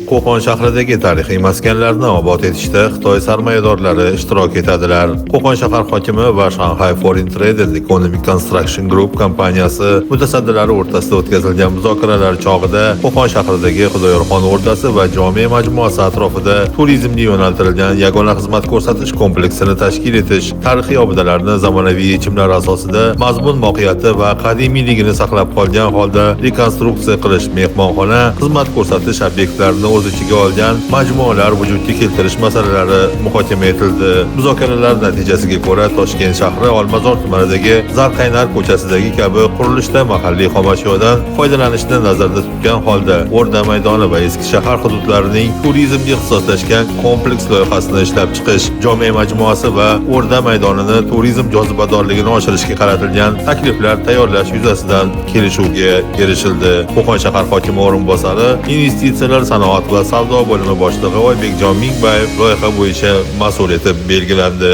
Qo'qon shahridagi tarixiy maskanlarni obod etishda Xitoy sarmoyadorlari ishtirok etadilar. Qo'qon shahar hokimi va Shanghai Foreign Trade and Economic Construction Group kompaniyasi mutasaddilari o'rtasida o'tkazilgan muzokaralar chog'ida Qo'qon shahridagi Xudoyorxon o'rdasi va jome majmuasi atrofida turizmga yo'naltirilgan yagona xizmat ko'rsatish kompleksini tashkil etish, tarixiy obidalarni zamonaviy yechimlar asosida mazmun mohiyati va qadimiyligini saqlab qolgan holda rekonstruksiya qilish, mehmonxona, xizmat ko'rsatish obyektlarini o'z ichiga olgan majmualar vujudga keltirish masalalari muhokama etildi. Muzokaralar natijasiga ko'ra, Toshkent shahri Olmazor tumanidagi Zarqaynar ko'chasidagi kabi qurilishda mahalliy xomashyodan foydalanishni nazarda tutgan holda O'rda maydoni va eski shahar hududlarining turizmga ixtisoslashgan kompleks loyihasini ishlab chiqish, jome majmuasi va O'rda maydonini turizm jozibadorligini oshirishga qaratilgan takliflar tayyorlash yuzasidan kelishuvga erishildi. Qo'qon shahar hokimi o'rinbosari, investitsiyalar, sanoat va savdo bo'limi boshlig'i Oybekjon Mingbayev loyiha bo'yicha mas'ul etib belgilandi.